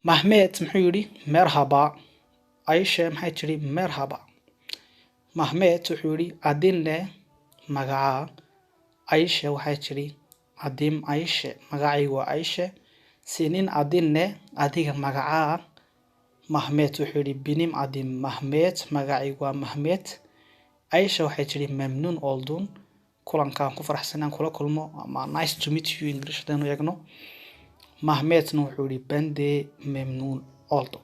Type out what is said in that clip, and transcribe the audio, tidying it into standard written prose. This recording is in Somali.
Mehmet muxuu yidhi? "Merhaba." Ayşe maxay tidhi? "Merhaba." Mehmet wuxuu yidhi, "Adın ne?" Magacaa? Ayşe waxay tidhi, "Adım Ayşe." Magacaygu waa Ayşe. "Senin adın ne?" Adiga magacaa? Mehmet wuxuu yidhi, "Benim adım Mehmet." Magacaygu waa Mehmet. Ayşe waxay tidhi, "Memnun oldum." Kulankaan ku faraxsanaan kula kulmo, ama "Nice to meet you" English hadaynu eegno. Mehmetna wuxuu yidhi, "Ben de memnun oldum."